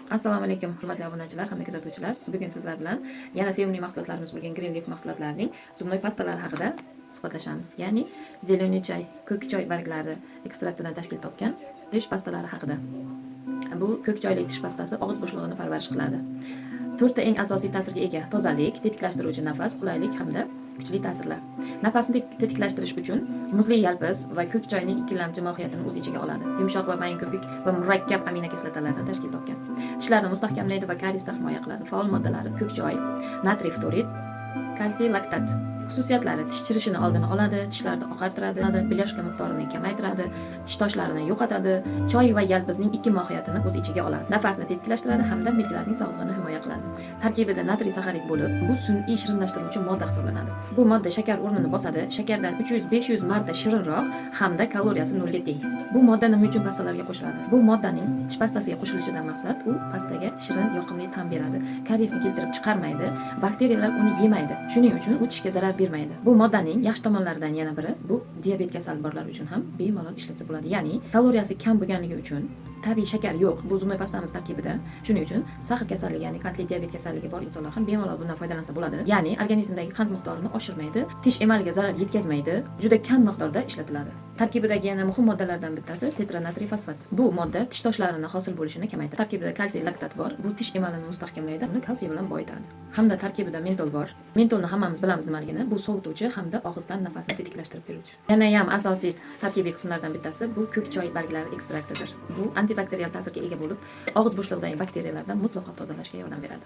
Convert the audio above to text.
Assalomu alaykum, hurmatli obunachilar hamda kuzatuvchilar. Bugun sizlar bilan yana sevimli mahsulotlarimiz bo'lgan Green Leaf mahsulotlarining зубной pastalari haqida suhbatlashamiz. Ya'ni зеленый чай, ko'k choy barglari ekstraktidan tashkil topgan tish pastalari haqida. Bu ko'k choyli tish pastasi og'iz bo'shlig'ini parvarish qiladi. To'rtta eng asosiy ta'sirga ega: tozalik, tetiklashtiruvchi nafas, qulaylik hamda kuchli ta'sirlar. Nafasni tetiklashtirish uchun muzli yalpiz va ko'k choyning ikkilamchi mohiyatini o'z ichiga oladi. Yumshoq va mayin ko'pik va murakkab aminokislotalardan tashkil topgan. Tishlarni mustahkamlaydi va kariesdan himoya qiladi. Faol moddalari: ko'k choy, natriy ftorid, kalsiy laktat. Xususiyatlari: tish chirishini oldini oladi, tishlarni oqartiradi, бляшка miqdorini kamaytiradi, tish toshlarini yo'qotadi, choy va yalpizning ikki mohiyatini o'z ichiga oladi. Nafasni tetiklashtiradi hamda milklarning sog'lig'ini himoya qiladi. Tarkibida natriy saxarid bo'lib, bu sun'iy shirinlashtiruvchi modda hisoblanadi. Bu modda shakar o'rnini bosadi, shakardan 300-500 marta shirinroq hamda kaloriyasi nolga teng. Bu modda nima uchun pastalarga qo'shiladi? Bu moddaning tish pastasiga qo'shilishidan maqsad, u pastaga shirin, yoqimli ta'm beradi, kariesni keltirib chiqarmaydi, bakteriyalar uni yemaydi. Shuning uchun u tishga zarar bermaydi. Bu moddaning yaxshi tomonlaridan yana biri, bu diabet kasali borlar uchun ham bemalol ishlatsa bo'ladi. Ya'ni kaloriyasi kam bo'lganligi uchun, tabiiy shakar yo'q bu зубной pastamiz tarkibida. Shuning uchun сахар kasalligi, ya'ni qandli diabet kasalligi bor insonlar ham bemalol bundan foydalansa bo'ladi. Ya'ni organizmdagi qand miqdorini oshirmaydi, tish emaliga zarar yetkazmaydi, juda kam miqdorda ishlatiladi. Tarkibidagi yana muhim moddalardan bittasi tetranatriy fosfat. Bu modda tish toshlarini hosil bo'lishini kamaytiradi. Tarkibida kalsiy laktat bor. Bu tish emalini mustahkamlaydi, uni kalsiy bilan boyitadi. Hamda tarkibida mentol bor. Mentolni hammamiz bilamiz nimaligini. Bu sovutuvchi hamda og'izdan nafasni tetiklashtirib beruvchi. Yana ham asosiy tarkibiy qismlardan bittasi bu ko'k choy barglari ekstraktidir. Bu antibakterial ta'sirga ega bo'lib, og'iz bo'shlig'idagi bakteriyalardan mutlaqo tozalashga yordam beradi.